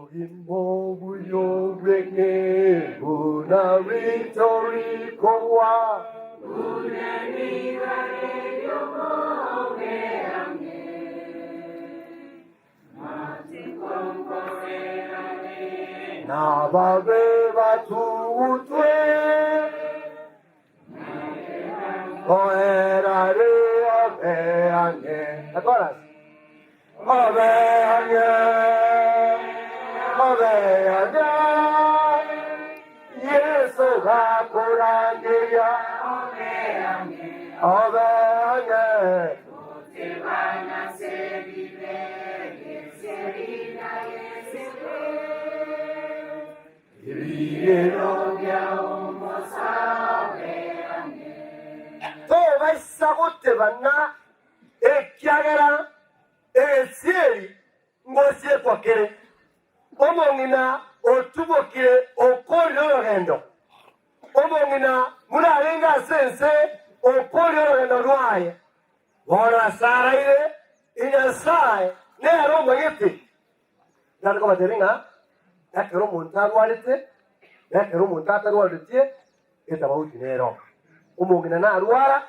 Obogima obuya obweng'e buna rito rikogwa. Nababe batugutwe Oerare obe ang'e. Chorus. Obe ang'e, obe ang'e, Yeso gakorangeria. Obe ang'e. Tobaisa gotebana, ekiagera egesieri ngosiekwa kere. Omong'ina otubokire okoorire orogendo, omong'ina buna arenge ase ense okoorire orogendo rwaye. Bono ase araire, Nyasae nere omanyete. Nare kobatebia ng'a ekero omonto arwarete, na ekero omonto atarwaretie, etabauti nero. Omong'ina narwara,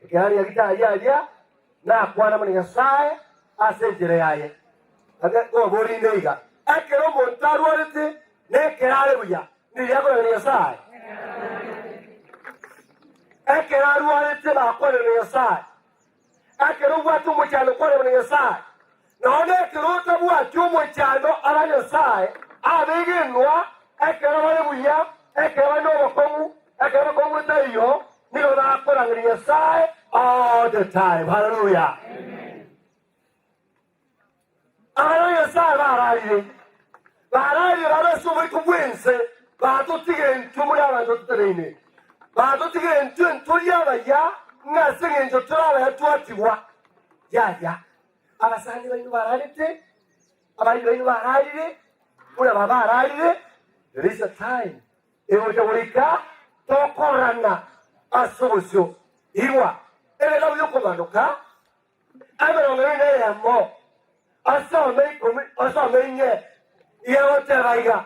ekero are nyagetari aria, nakwana amo na Nyasae ase enchera yaye. Ake koborinde iga, ekero omonto arwarete, na ekero are buya, nigo akorera na Nyasae. Ekero arwarete bakwanera na Nyasae. Ekero obwate omochando kwarema na Nyasae, nonya nekero otabwati omochando aba Nyasae abegenwa, ekero bare buya, ekero bare nobokong'u, ekero bokong'u botaiyo, nigo bakorangeria Nyasae all the time. Haleluya! Abana ba Nyasae bararire, bararire bare ase oboiko bw'ense, batotiga intwe muri abanto toteneine, batotiga intwe ntori abaya, ng'a ase engencho tore abaya twatigwa. Yaya, abasani baino bararete, abairi baino bararire, buna baba ararire, there is a time egocha goika tokorana ase obosio. Igwa, egetabu gi'okomanoka Emerongo ebere na eyemo asome ikomi osome inye, iga egoteba iga,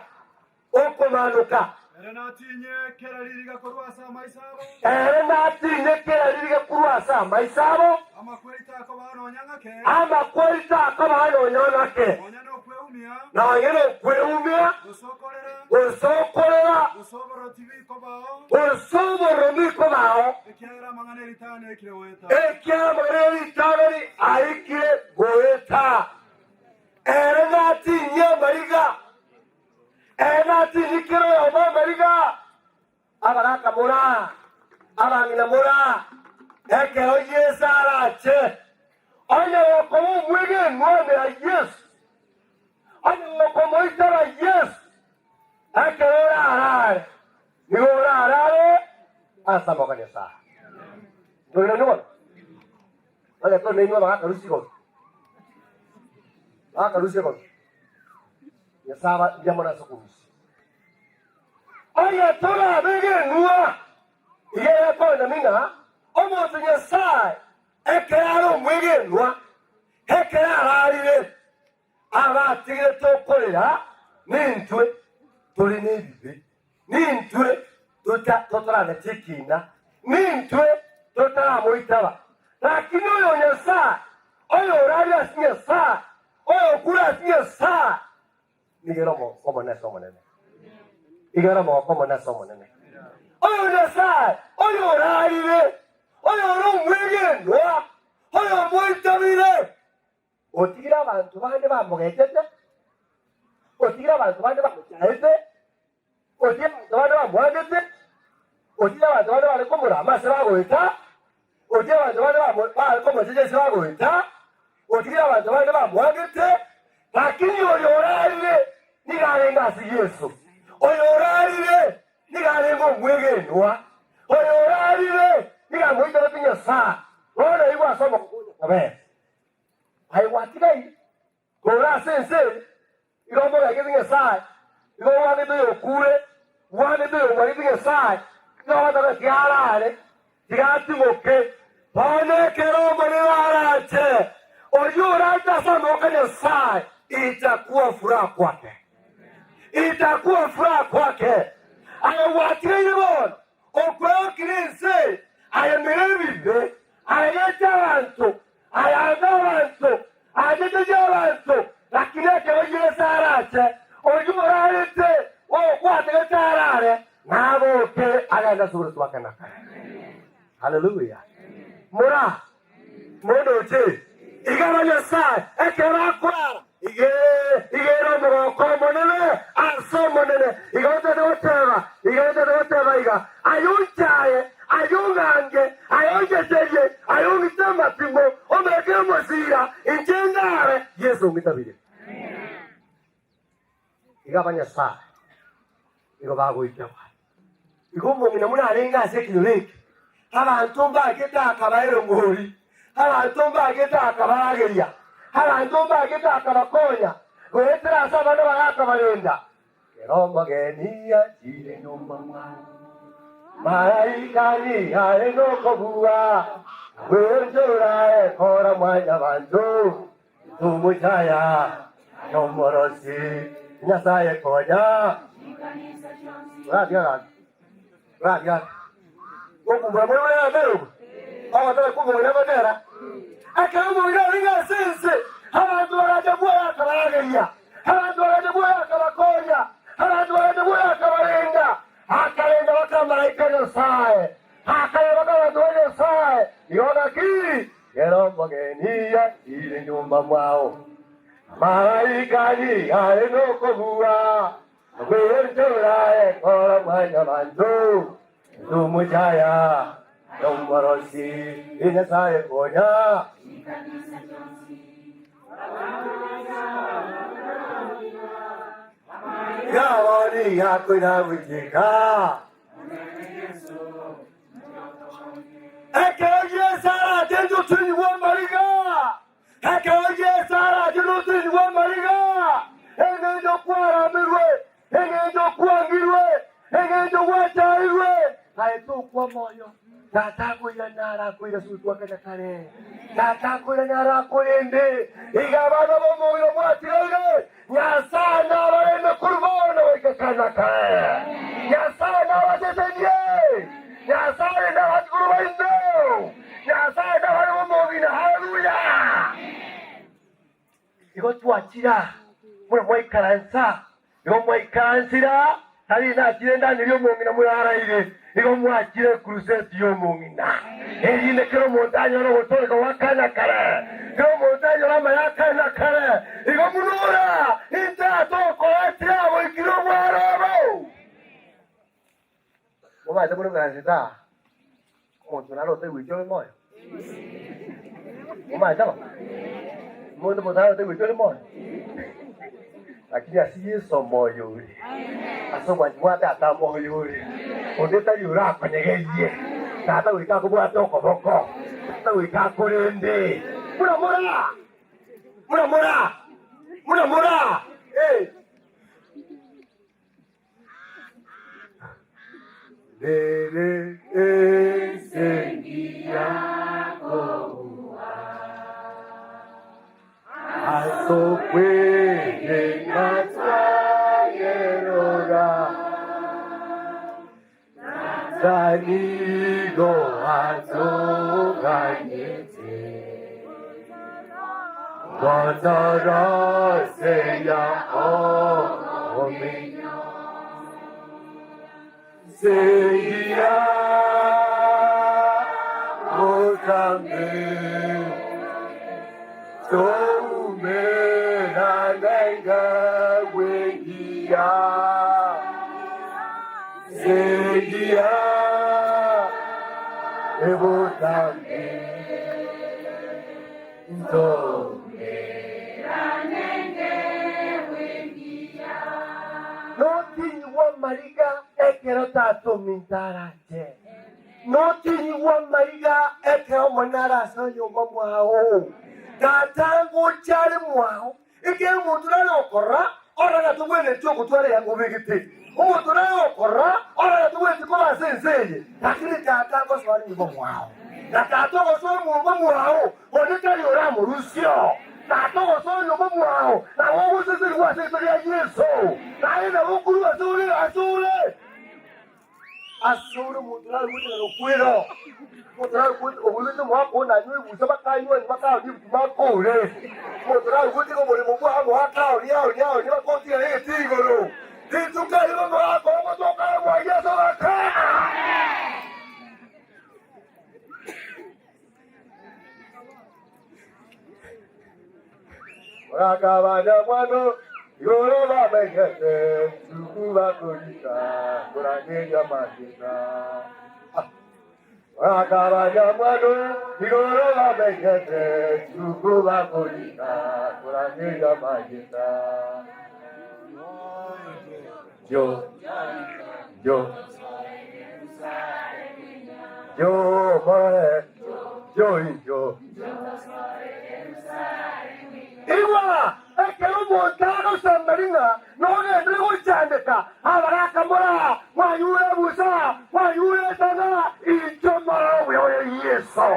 Okomanoka. Ere natinye kera ririga korwa ase amaiso abo. Ere natinye kera ririga korwa ase amaiso abo. Amakweri takobao nonya ng'ake. Amakweri takobao nonya ng'ake. Nonya nokweumia. Nonya nokweumia. Gose okorera. Gose okorera. Gose oboroti bikobao. Gose oboroti bikobao. Ekiagera amang'ana e ritang'ani aikire goeta. Ekiagera amang'ana e ritang'ani aikire goeta. Ere natinyie amariga, ere natinyie kera oyomo amariga, abagaka mora, abang'ina mora, ekero Yeso arache. Onye gokoba omwegenwa ime ya Yeso, onye gokomoitaba Yeso, ekero orarare, Nigo orarare ase amaboko a Nyasae. Tore nainwe bono? Onye tore nainwe abagakarusia igoro, bagakarusia igoro, Nyasae aba mbuya mono ase okorusia. Onye tore abegenwa, iga egekonami ng'a omonto Nyasae ekero are omwegenwa, ekero ararire, Abatigete okorera nintwe tore nebibe, nintwe totaraneti ekiina, nintwe totaramoitaba. Lakini oyo Nyasae, oyo orarire ase Nyasae, oyo okure ase Nyasae, nigo ere omogoko omonene ase Omonene. Iga ere omogoko omonene ase Omonene. Oyo Nyasae, oyo orarire, oyo ore omwegenwa, oyo omoitabire, Otigire abanto bande bamogechete, otigire abanto bande bamochaete, otigire abanto bande bamwangete, otigire abanto bande bare komorama ase bagoeta, otigire abanto bande bamo- bare komochecha ase bagoeta, otigire abanto bande bamwangete, lakini oyo orarire nigo arenge ase Yeso. Oyo orarire nigo arenge omwegenwa, oyo orarire nigo amoitabete Nyasae, bono aigwe ase omogoko o Nyakabere. Aye gwatigaire kore ase ense eye, igo omogegete Nyasae, igo obwatete oyokure, bwatete oyomanyete Nyasae, igo ogoteba tiga arare, tiga atimoke. Bono ekero Omonene arache, oyio orache ase amaboko a Nyasae, itakuwa furaha kwake. Itakuwa furaha kwake. Aye gwatigaire bono, okweokire ense, aye mere ebibe, aye geche abanto, aye anga abanto, aye checheche abanto, lakini ekero Yeso arache, oyio orarete ogokwategete arare, naboke agende ase oboroti bwa kare na kare. Haleluya! Mora Mondoche, iga aba Nyasae ekero akorara, iga iga ere omogoko omonene ase Omonene. Iga otete goteba, iga otete goteba iga, Aye onchaye, aye ong'ange, aye onchecherie, aye ong'ite amatimo, ombekere omosira, inche ndare, Yeso ong'itabire. Iga aba Nyasae nigo bagoitabwa. Igo omong'ina buna arenge ase ekenyoro eke, abanto mbagete akabaera omori, abanto mbagete akabarageria, abanto mbagete akabakonya, goetera ase abana baye akabarenda. Kera omogeni achire nyomba mwane, malaika nigo are nokobua, agwenchora ekora mwanyabanto. Tomochaya nomorosi Nyasaye konya. Oratiga gaki. Oratiga gaki. Okumbura moyo buna yatera obo. Ogotera kw'omong'ina gotera. Ekero omong'ina arenge ase ense, abanto bagacha bwoye akabarageria. Abanto bagacha bwoye akabakonya. Abanto bagacha bwoye akabarenda. Akarenda bakamaraika Nyasaye. Akarenda bakabanto ba Nyasaye. Igo gaki Kera omogeni achire nyomba mwao, amalaika nigo are nokobua, agwenchora ekora mwanyabanto, tomochaya nomorosi, Nyasaye konya. Yabo nigo akoira gochika. Ekero Yeso arache ntotinyigwe amariga, ekero Yeso arache ntotinyigwe amariga, engencho kwaramirwe, engencho kwangirwe, engencho gwachairwe, aye tokwa moyo. Tata akoirana arakoira sutwa kanya kare, Tata akoirana arakorende, iga abana b'omogiro mwatigaire, Nyasae nabarende korwa bono goika kare na kare. Nyasae nabasesenie. Nyasae nabachukuru baino. Nyasae nabare bomogina. Haleluya! Igo twachira buna mwaikaransa, igo mwaikaransira Tari nachire ndanirie omong'ina moraraire, igo mwachire ekuruseti y'omong'ina, erinde kera omonto anyore ogotooreka gwa kare na kare, kera omonto anyore amaya a kare na kare. Igo buna ora inche atokoretire agoikire omwaro obo. Mobaete buna bwanchete aa, omonto nare otaigweti ore moyo? Momaete bo? Omonto bosa nare otaigweti ore moyo? Lakini ase Yeso moyo ore, ase obwanchi bwa Tata moyo ore, onde tari orakonyegerie. Tata goika akobwate okoboko, Tata goika akorende. Buna mora, buna mora, buna mora, eh. Nere ense yakobua as'okwegena twayerora, Tata nigo atoganyete, Gotoroseria obomenyo. Seiya botambe, toumerane ngewengiya. Seiya ebotambe, Notinyigwe amariga ekero tata ominto arache. Notinyigwe amariga ekero Omonene arasoe nyomba mwao. Tata ngocha are mwao, ekero omonto nare okorora, orore tobwenereti ogotwara eanga obegete. Omonto nare okorora, orore tobwenereti koba ase ense eye, lakini tata ngosoa are nyomba mwao. Na tata ogosoa nyomba mwao, onde tari oramorusie oo. Tata ogosoa nyomba mwao, nabo ogosesenigwa ase erieta ria Yeso, naye nabo okorua ase ore ase ore ase ore omonto nare gochaka gokwera. Omonto nare gocha oboibete omogaka oo nanywe ebusa bakanywa onye bakaonia ebituma akore. Omonto nare gotiga oboremo bwao omogaka aonie aonie aonie mpaka otigare egetii igoro. Rituko erimo omogaka oo ogotoka aye mwa Yeso gakana. Bakabanya mwano igoro bamenyete nchuku bakorika korangeria amagena. Bakabanya mwano igoro bamenyete nchuku bakorika korangeria amagena. Yo, yo, yo, more, yo, yo. Igwa, ekero omonto agosamberi ng'a nogenderere gochandeka, abarakamora, mwayure ebusa, mwayure esang'a, inchuo more obuya oyo Yeso.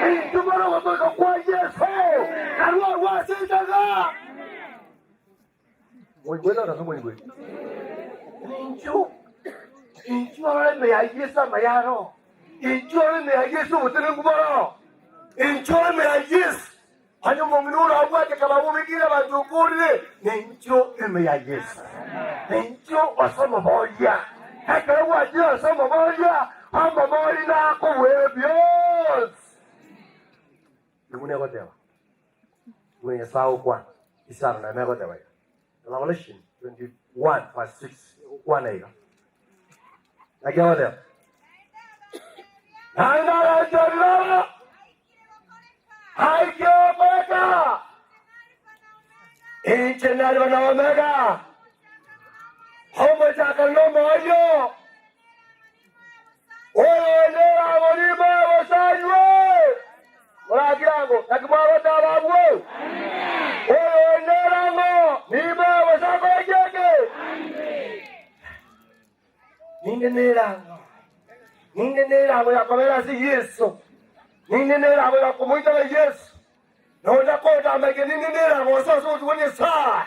Inchuo more ogotooreka kwa Yeso, karue agwo ase esang'a. Moigwete gose moigwete? Inchuo, inchuo ore ime ya Yeso amaya aro. Inchuo ore ime ya Yeso obotenenku boro. Inchuo ore ime ya Yeso. Onye omong'ina orabwate kaba bobekire abanto okorire, ninchuo ime ya Yeso. Ninchuo ase omoboria. Ekero gwachire ase omoboria, omoboria nakobue bionsi. Nigo egoteba. Buna Nyasae agokwana, Isano nemo egoteba iga. Revelation 21 verse 6 egokwana iga. Naki egoteba? Naende aganchorire aba aike okoreka inche nariba na Omega, omochakano na omoerio. Oyo nere gose anywe. Morakire ango, naki mwagoteba abwo? Oyo nere ang'o nime gose akore eke? Ninde nere ang'o? Ninde nere ang'o yakobera ase Yeso? Ninde nere ang'o yakomoitaba Yeso? Nonda kotamba eke ninde nere ang'o ase ase obosio bwa Nyasae?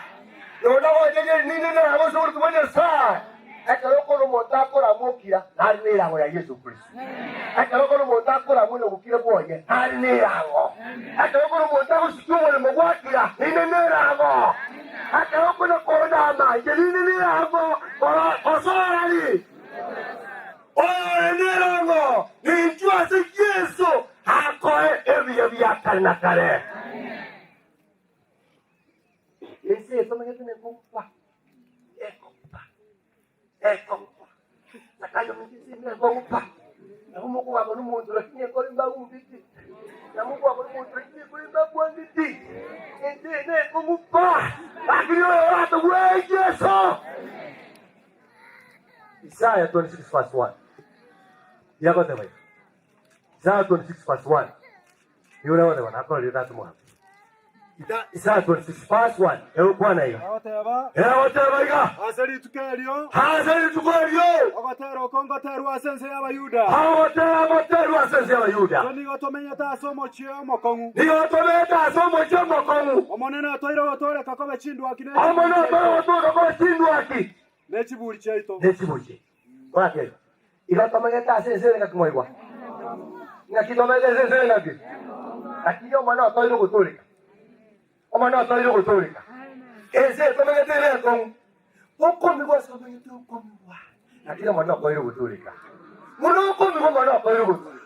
Nonda gocha eke ninde nere ang'o ase obosio bwa Nyasae? Ekero okona omonto akoramokira, nare nerango ya Yeso Kristo. Ekero okona omonto akoramwa na gokira bwoye, nare nerango. Ekero okona omonto agosikia oboremo gwakira, ninde nerango. Ekero okona kondama, inche ninde nerango, kosorari. Oyo nerango, ninchwe ase Yeso akoe ebiya bia kare na kare. Ense etomanyete nekogupa, ekogupa, ekogupa. Zakayo minto ense ime ekogupa. Nabo mokogamba nomonto lakini ekore mbagumbeti. Nabo mokogamba nomonto lakini ekore mbagwangeti. Ense eye nekogupa, lakini oyo oratogwe Yeso. Isaya 26 verse 1. Yagoteba iga. Isaya 26 verse 1. Nigo nagoteba nakorire tata omwabo. Isaya 26 verse 1. Egokwana iga. Agoteba, Egoteba iga. Ase rituko erio, Ase rituko erio ogotera oko ngoterwe ase ense y'Abayuda. ogotera goterwe ase ense y'Abayuda. Intwe nigo tomenyete ase omochie omokong'u. Nigo tomenyete ase omochie omokong'u. Omonene otoire gotooreka kobe chindwaki ne Omonene chiburi otoire chiaito. gotooreka kobe chindwaki Ne chiburi chiaito. ne chiburi chiaito. Korakeiga. Igo tomanyete ase ense ere ngaki mwaigwa. Ngaki tomanyete ase ense ere ngaki. Lakini Omonene otoire ogotooreka. Omonene otoire ogotooreka. Ense eye tomanyete ere enkong'u. Okomigwa ase omanyete okomigwa. Lakini Omonene otoire ogotooreka. Buna okomigwa Omonene otoire ogotooreka.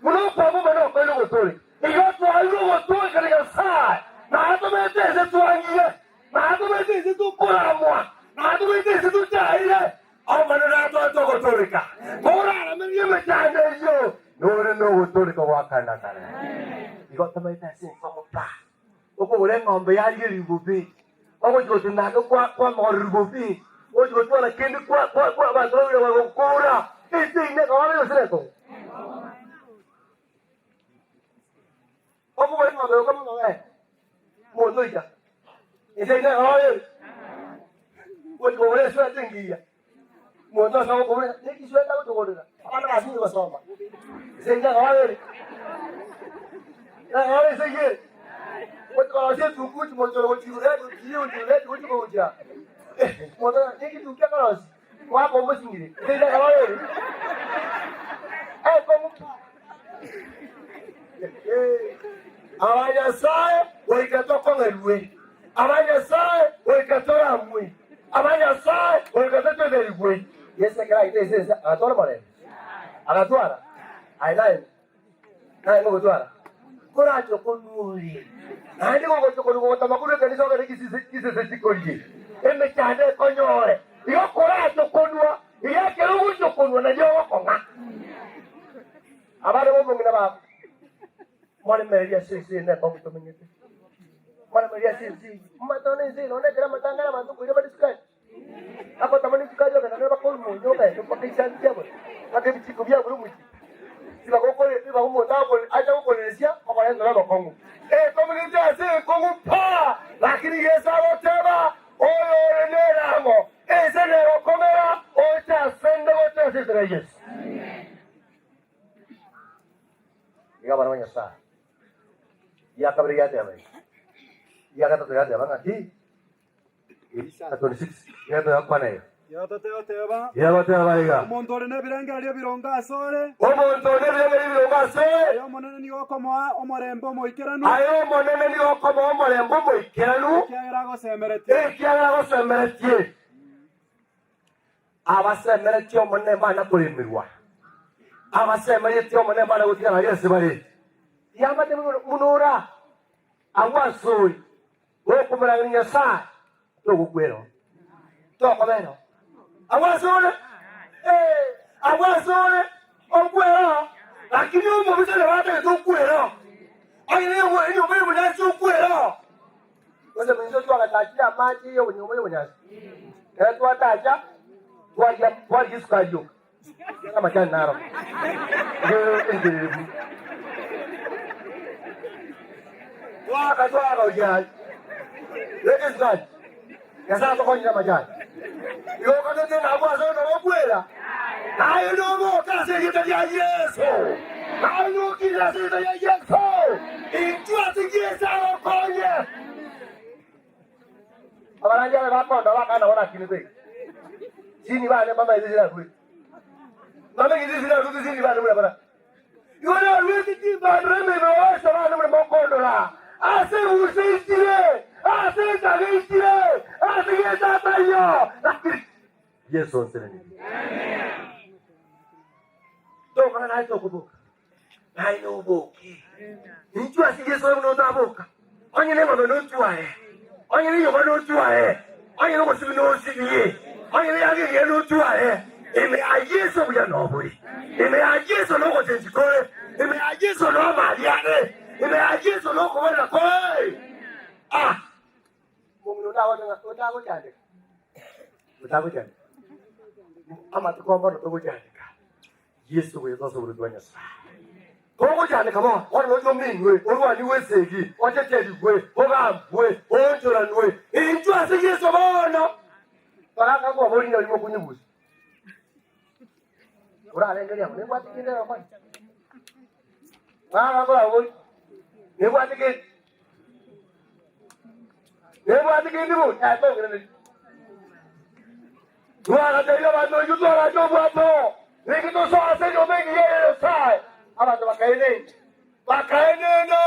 Buna okwama Omonene otoire ogotooreka. Igo twairwe ogotooreka na Nyasae. Naye tomanyete ense twang'ire. Naye tomanyete ense tokoramwa. Naye tomanyete ense tochaire. Omonene natwate ogotooreka, koraremererie emechando eyio, nore nogotooreka gwa kare na kare. Igo tomaete ase ense ogopa, okogora eng'ombe yarigia rigobe, ogochia gotenena kwa kwamogorera rigobe, ogochia gotwara kende kwa kwa kwa abanto babere bagokora, ense eyio nekogora gose nekong'u? Okogora eng'ombe gokoma amabere, omonto oita, ense eyio nekogora ere. Gochia kogora esweta engiya, omonto ase agokogorera neki esweta agochogorera, abana basinye gosoma, ense eyio nekogora ere. Nekogora ense eyio ere. Gochikorosia etuku chimochoro gochia igoro yaye gochia gochia igoro yaye gochia gochia. Omonto ng'a ninki etuki akorosia? Goaka omosingire, ere akaba ere ekong'u pa. Abanyasae goika tokong'erwe, abanyasae goika toramwe, abanyasae goika totegerigwe. Yeso ekero aete ase ense agatwara omorembe, agatwara aye naye naye ngogotwara korache okonure naende gogocha okonwa gogotama korwa ekanisa ogende chisese chisese chikorie emechando ekonyore igo korache okonwa iga ekero ogocha okonwa nario ogokong'a abana b'omong'ina babo moremererie ase ense eye nekong'u tomenyete moremererie ase ense eye momanyete nonya ense eye nonya ekero amatanga are abanto nkoira bare sukari Agotamani chisukari ogenda nere bakori omonyo ogende mpaka echisangi chiabore, mpaka ebichiko biabore omochie. Tibagokore nigo omonto agokore acha gokoreresia okorentera obokong'u. Ekominiti ase ekong'u pa, lakini Yeso agoteba, Oyo ore nerang'o, ense negokomera, oche asende gocha ase ensera ya Yeso. Iga abana ba Nyasae, giakabere giateba iga, giagatato giateba ng'aki? Yatoteba, Yagoteba iga. Omonto ore nebirengererio ebironge asore. Omonto ore nebirengererio ebironge asore. Aye Omonene nigo okomoa omorembe omoikeranu. Aye Omonene nigo okomoa omorembe omoikeranu. Ekiagera agosemeretie. Ekiagera agosemeretie. Abasemeretie Omonene mbana koremerwa. Abasemeretie Omonene mbana gotigara aria ase bare. Yamate buna ora agwo asore. Gokomorang'ina Nyasae, togokwera oo, tokobera oo. Agwo ase ore, ee, agwo ase ore okwera oo, lakini omobisa nabo atagete okwera oo. Onye nigo enyomba y'obonyansi okwera oo. Gose minto twagachachire amache y'enyomba y'obonyansi, ekero twatacha, twarigia twarigia esukari yoka. Amachani naro enkererebu. Twaka twaka ochiaye. Leta esukari. Nyasaye atokonyire amachani. Igo okagete ng'a abwo ase nabo okwera. Naye noboke ase erieta ria Yeso. Naye nokire ase erieta ria Yeso. Intwe ase Yeso agokonye. Abarandia abe bakonda bakana nabo nakinete iga. Chini bane mbamaete chirarue. Mbamegete chirarue chini bane buna bara. Igo naruete chimbandero emebere yonsi abana buna mokondora. Ase egusa eitire, ase ensaga eitire, ase gento ataiyo. Lakini Yeso onsenenerie. Tokora naye tokoboka. Naye noboke. Inchuo ase Yeso buna otaboka. Onye neng'ombe notware, onye nenyomba notware, onye nogosibia nosibie, onye neyanga engiya notware. Ime ya Yeso buya nobori. Ime ya Yeso nogochenchia kore. Ime ya Yeso nomari are. Ime ya Yeso nokoborera kore. Ah! Omong'ina onde agote ng'a otagochandeka. Otagochandeka. Amatuko mbono togochandeka. Yeso goeta ase oboruoti bwa Nyasae. Togochandeka bono, bono noche ominwe, orwanigwe esegi, ochecherigwe, ogambwe, oonchoranwe. Inchuo ase Yeso bono. Baraka nkoboria inwe mokonyegusa. Orarengereria ng'a nebwate kende egokora? Baraka nkoraborie, nebwate kende? Nebwate kende bori? Aye tong'iraneria. Twagateebia abanto, Inchuo twagache obwato, ninki tosoe ase enyomba engiya ya Nyasae. Abanto bakaenena, bakaenena.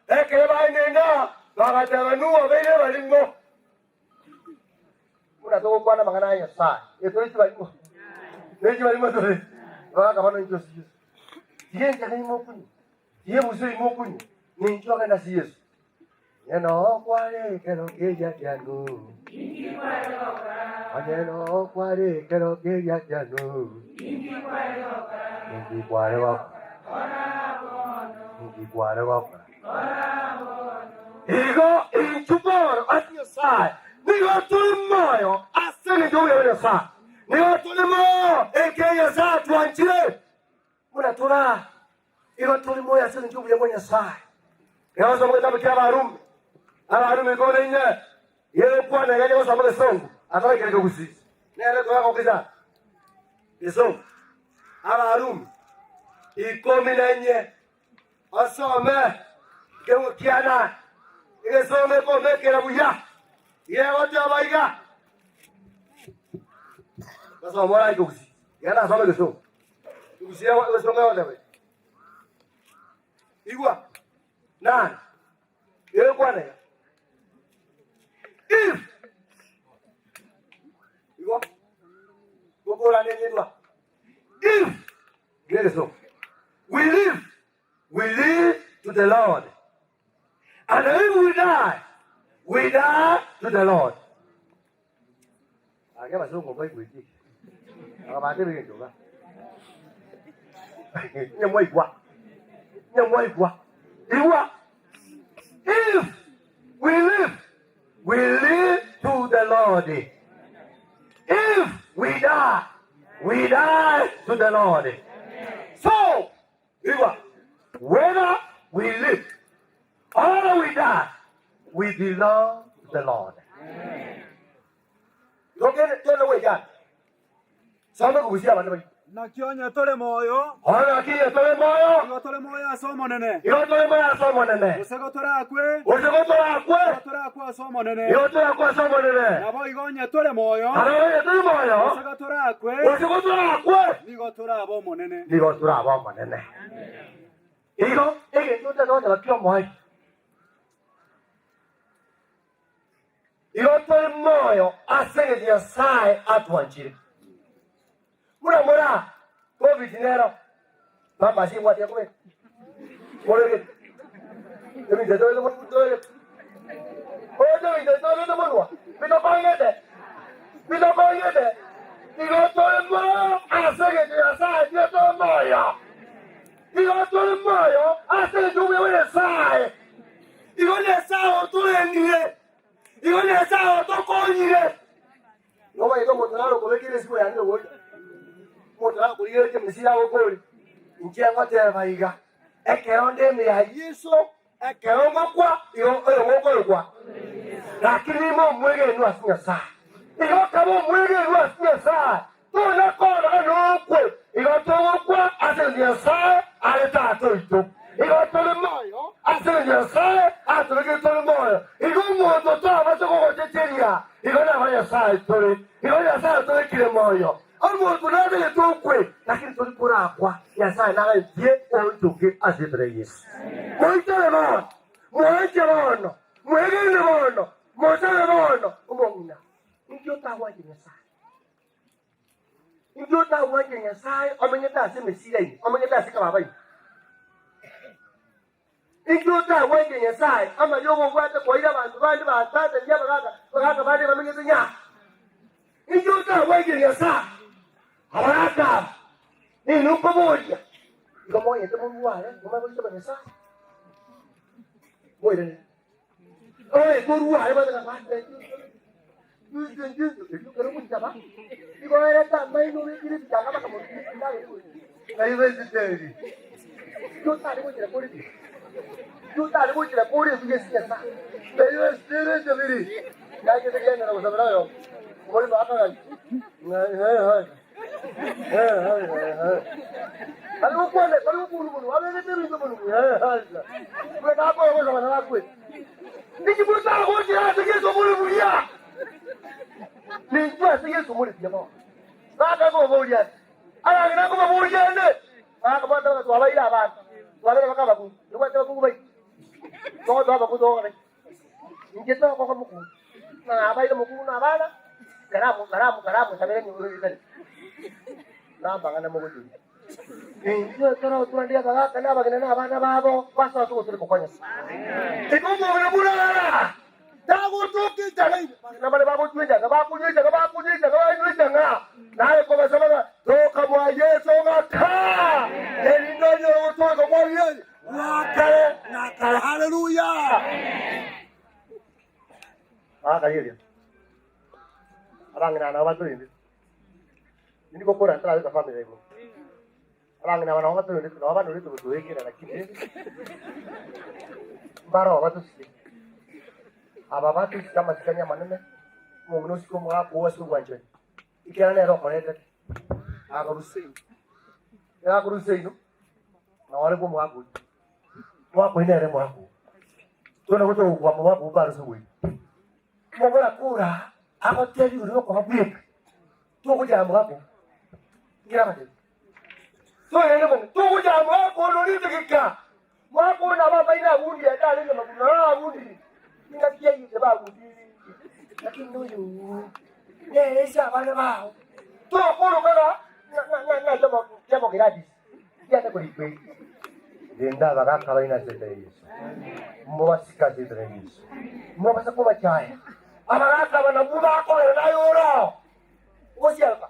Ekero baenena, bagateeba, Nuhu obeire ebarimo. Buna togokwana amang'ana a Nyasae, etore chibarimo, ne chibarimo tore. Bagaka bono inchuo ase Yeso. Tiga enchera ime okunywa, tiga ebusu ime okunywa, ninchuo ogende ase Yeso. Onye nokware ekero keria kia Nuhu. Onye nokware ekero keria kia Nuhu. Ninki kware gokora? Ninki kware gokora? Igo intwe bono ase Nyasae nigo tore moyo ase engencho y'obuya bwa Nyasae. Nigo tore moyo ekiagera Nyasae atwanchire buna tore aa. Igo tore moyo ase engencho y'obuya bwa Nyasae. Ekero gosoma egetabu kia Abarumi, Abarumi ikomi na inye, iga egokwana iga gosoma egesongo ataraikera ekegusii. Nere toragokiza egesongo. Abarumi ikomi na inye. Osome ekeungo kiana. Egesongo ekomekera buya, iga egoteba iga. Basoma orange ogusi, iga nasoma egesongo. Egusi egesongo egoteba iga. Igwa, nani, egekwana iga. If, igwa, gokorana enyedwa. If, iga egesongo. We live, we live to the Lord. And if we die, we die to the Lord. Ake abasongo mbaigweti. Aba batebe egento iga. Inye mwaigwa. Inye mwaigwa. Igwa. If we live, we live to the Lord. If we die, we die to the Lord. So, Igwa, whether we live or we die, we belong to the Lord. Togende togende goika. Soma kogusia abanto baito. Naki onye tore moyo, Onye naki onye tore moyo, igo tore moyo ase Omonene. igo tore moyo ase Omonene. Gose gotorakwe, Gose gotorakwe, igo torakwe ase Omonene. igo torakwe ase Omonene. Naboigo onye tore moyo, Nabo onye tore moyo, gose gotorakwe, gose gotorakwe, Nigo tore ab'Omonene. Nigo tore ab'Omonene. Igo egento otagoteba ki'omoerio. Igo tore moyo ase engencho Nyasae atwanchire. Buna mora Covid nero mama simbwate kobeka. Moregete. Ebinto tobete monwa tobegete. Oche ebinto tobete monwa bitokong'ete. Bitokong'ete. Igo tore moyo ase engencho Nyasae tiga tore moyo. Igo tore moyo ase engencho obuya bwa Nyasae. Igo Nyasae otorendire. Igo Nyasae otokonyire. Nomanyete omonto nare okobekera esiko yane ogocha, omonto nakorigereria emesira agokori, inche ngoteba iga, ekero nde ime ya Yeso, ekero ngokwa, igo oyo ngokorokwa, lakini ime omwegenwa ase Nyasae. Igo okaba omwegenwa ase Nyasae, tona korora nokwe, igo togokwa ase Nyasae are Tata oito. Igo tore moyo ase Nyasae atobekire tore moyo. Igo omonto tabasa kogochecheria, Igo naba Nyasae tore, igo Nyasae otobekire moyo. Omonto nabegete okwe, lakini tori korakwa, Nyasae nagaetie oonchoke ase erieta ria Yeso. Moitere bono, mwanche bono, mwegene bono, mosabe bono, omong'ina, inki otagwancha Nyasae? Inki otagwancha Nyasae omenyete ase emesira ime, omenyete ase ekebaba ime? Inki otagwanche Nyasae amariogo obwate koira abanto bande batateti abagaaka abagaaka bande bamenyete nyaa? Inki otagwanche Nyasae abagaaka aba? Ninwe nkoboria, igo moyete morware momanye goisaba Nyasae? Moirane. Oye torware igo erete amaino obekire ebichanga bakamorusia endagera naibe esiteri. Totari gochira kore pi. Totari gochira kore ebi ase Nyasae. Naibe esiteri echabiri. Nachete kiang'ina gosabera oyomo. Omorimo akagani. Bari gokwana, bari gokuru mono, babegete ebinto mono. Bweka akore gosaba narakwete. Niki motara gochira ase Yeso more buya? Ninchwe ase Yeso more buya bono. Bakakoboria ati, Abang'ina nkobaboria ende? Bakabwata baka twabaire abana, twabera baka abakungu, tobwate abakungu baito. Togotoa abakungu togokora ki? Inche togokoka mokungu, nabaire mokungu na abana, karamu karamu karamusabere nyuma etari namang'ana mogochia. Intwe toroturanie abagaka na abageni na abana babo basoe togoturi gokonya. Igo omong'ina buna ara tagotoka enchara ime, abageni bare bagochwa enchara, bakonywa enchara, bakonywa enchara, banywa enchara, naye kobasaba ng'a toka mwa Yeso ng'a kaa, erinde onyore gotoka kwa Yeso bwa kare na kare. Haleluya! Bakarigereria abang'ina nabo batorendete. Indi gokora ntarabeka family igoro. Abang'ina aba nabo batorendete, nabo banorete gotoegera lakini rende mbaroo batosike. Aba batosike amasikani amanene, omong'ina osike omogaka oo ase obwanchani, ekiagera nere okoretete, akorusia ino. Ekero akorusia ino, nore bwa omogaka oyio. Omogaka oyio nere omogaka oo. Tona gotogokwa moba bobare ase oboina. Mobora kora agotebi igoro yokoba bweka. Togochaya mogaka ngira abatebia. Toyende mono togochaya mogaka ono ritegeka. Mogaka ono ababaire abundi ende arenge maguru naro abundire. Ingaki yaiyete bagundire. Lakini noyo nere ase abana bao. Tokorokaga ng'a ng'a ng'a jomo Gladys. Tiana korikwa eri. Rende abagaaka baino ase enchera ya Yeso, mobasike ase enchera ya Yeso, mobase kobachaya. Abagaaka aba nabwo bakogera naye ore oo. Ogosiaka,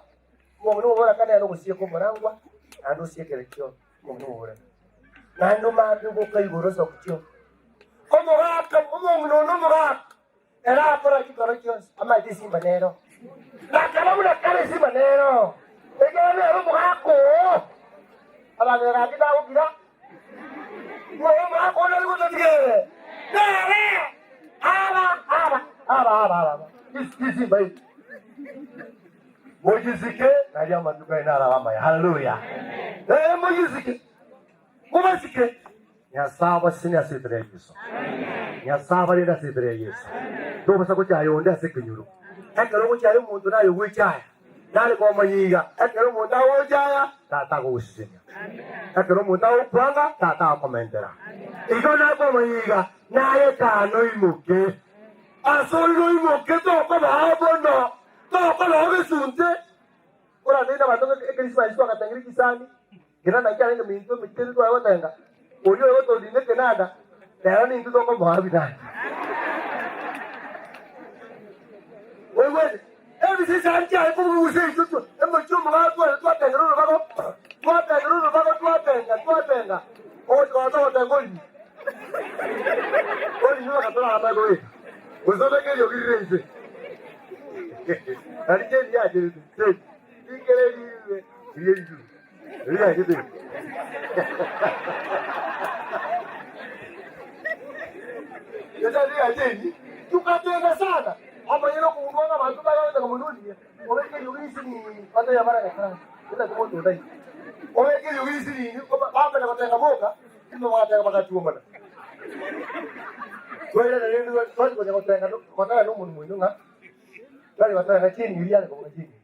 omong'ina omoboraka nere ogosieka omorangwa, naende osiekere chionsi, omong'ina omoboraka. Naende omambia ogoka igoro osoke chionsi. Omogaka, omong'ina one omogaka, ere akora chikoro chionsi, amaete esimba nero. Nakaba buna kare esimba nero, ekiagera nere omogaka oo. Abang'ina gaki tagokira, ng'a omogaka oo nari gototiga ere. Nere! Aba, aba, aba, aba, aba, chisimba echi. Mochisike, nario amatuko aino arabe amaya. Haleluya! Ee, mochisike, mobasike. Nyasae abasesenie ase enchera ya Yeso. Nyasae abarende ase enchera ya Yeso. Tobasa gochaya onde ase ekenyoro. Ekero ogochaya omonto naye ogwechaya, nare komanya iga, ekero omonto agochaya, tata agogosesenia. Ekero omonto agokwanga, tata agokomentera. Igo nakomanya iga, naye kano oimoke. Ase ore noimoke tokobao mono, tokobao gesunte. Korende abanto ekerisimasi twagatengire chisani, Kera naki arenge minto emechenu tware gotenga, oria oyo gotoringa ekenanda, nere nintwe tokomoa binanda. Oigwete? Ebisisa nchiare kobugusa intwe twe emochie omogaka tware twatengera orobago, twatengera orobago twatenga twatenga, ogochia korora togotenga orimi. Orimi bagatora amaigo geka, gose obeke eriogi rire inse. Nari cheni yacherete, cheni, rikere rire riria riguru. Tukatenga sana omonyene okogundua ng'a abanto mbare monunia obeke eriogi risinini batebia bara Nyasae buna omonto otaito obeke eriogi risinini bamanya gotenga boka inwe bagatega bagatuomana twairana rende twari konya gotenga gotera nomonwa oino ng'a twari gotenga cheni eria yare kobuga cheni.